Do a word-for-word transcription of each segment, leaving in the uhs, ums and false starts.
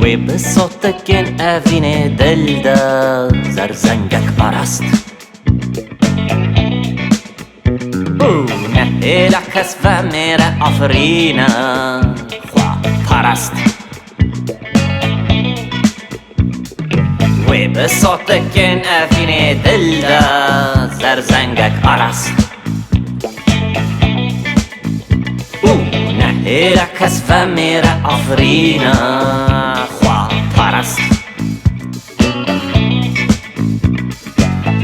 Wê bi sotikên evînê dil de zerzengek arast. Û nehêle kes vemêre afirîne xwe parast. Wê bi sotikên evînê dil de zerzengek arast. Û nehêle kes vemêre afirîne xwe parast.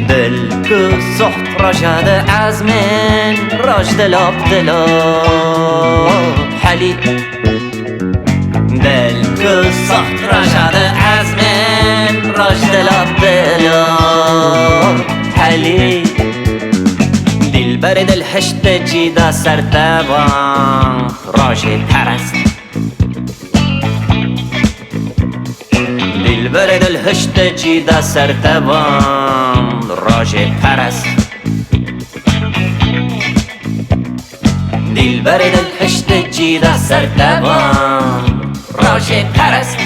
Dil ku soht roja di ezmên roj dilop dilop helî. Dil ku soht roja di ezmên roj dilop dilop helî. Dilberê dil hişt cî da ser tevan rojê perest. Dilberê dil hişt cî da ser tevan rojê perest. Dilberê dil hişt cî da ser tevan rojê perest.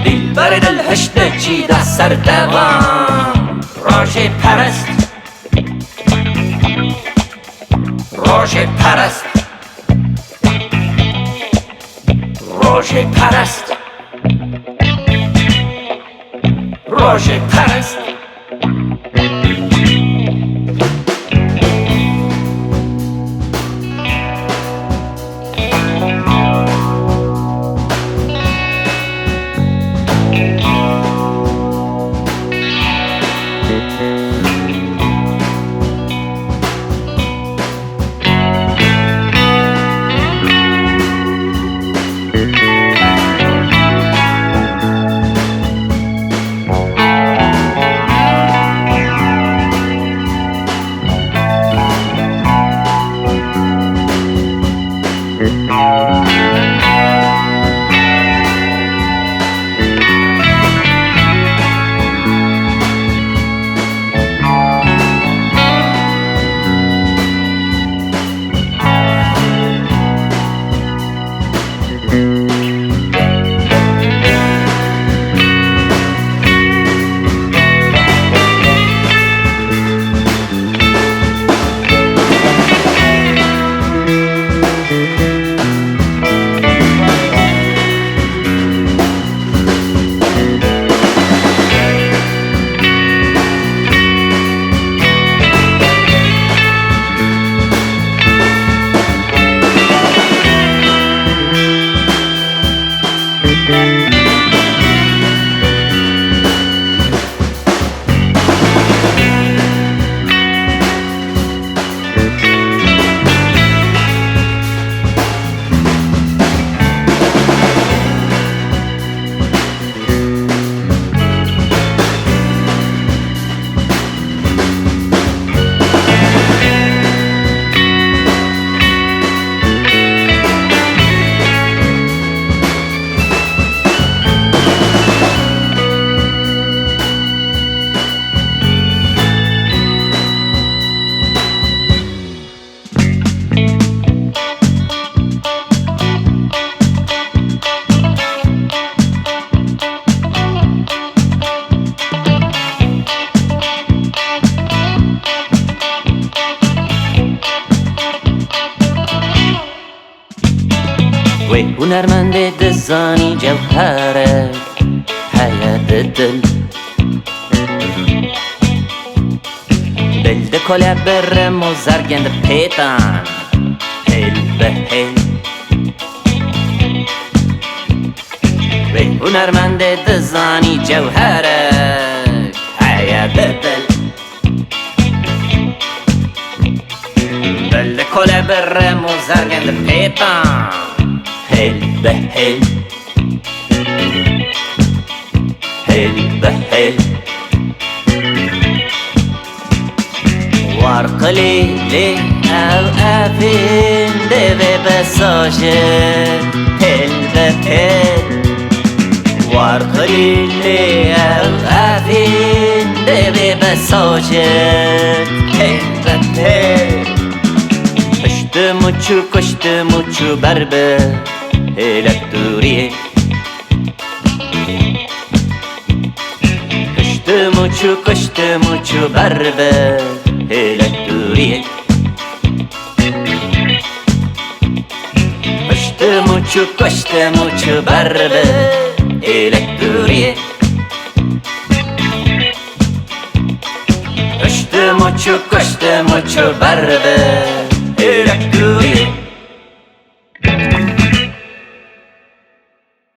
Dilberê dil hişt cî da ser tevan rojê perest. Rojê perest. Rojê perest. Rojê perest. Dizanî cewherek heye di dil. Dil di kole bi rem û zergên di pêtan. Hêl bi hêl. Wê hunermendê dizanî cewherek heye di dil. Dil di kole bi rem û zergên di pêtan. Hêl bi hêl. Hêl bi hêl. War qilî lê ew evîn dê vê bi sojê. Hêl bi hêl. War qilî lê ew evîn dê vê bi sojê. Hêl bi hêl. Kuştum û çû, kuştum û çû ber bi hêlek dûriyê. Kuştum û çû, kuştum û çû ber bi hêlek dûriyê. Kuştum û çû, kuştum û çû ber bi hêlek dûriyê. Kuştum û çû, kuştum û çû ber bi hêlek dûriyê.